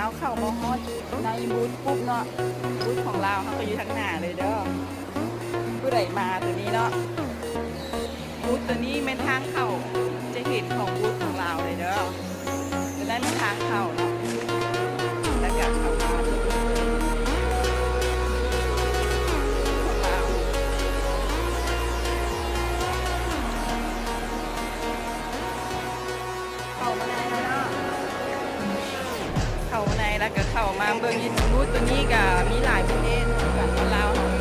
ເຮົາເຂົ້າມາຮອດໃນບູດປຸບເນາະ, ບູດຂອງລາວເຮົາກໍຢູ່ທາງໜ້າເລີຍເດີ. ຜູ້ໃດມາຕົວນີ້ເນາະ, ບູດຕົວນີ້ແມ່ນທາງເຂົ້າ, ຈະເຫັນຂອງບູດຂອງລາວເລີຍເດີ. ຕົວນັ້ນແມ່ນທາງເຂົ້າເນາະ, ແລ້ວກໍເຂົ້າມາຂອງລາວ. ເຂົ້າມາໃນແລ້ວເນາະ, ເຂົ້າມາໃນແລ້ວກໍເຂົ້າມາເບິ່ງຢູ່ບູດຕົວນີ້ ກໍມີຫຼາຍປະເທດຄືກັນ, ລາວເຮົາ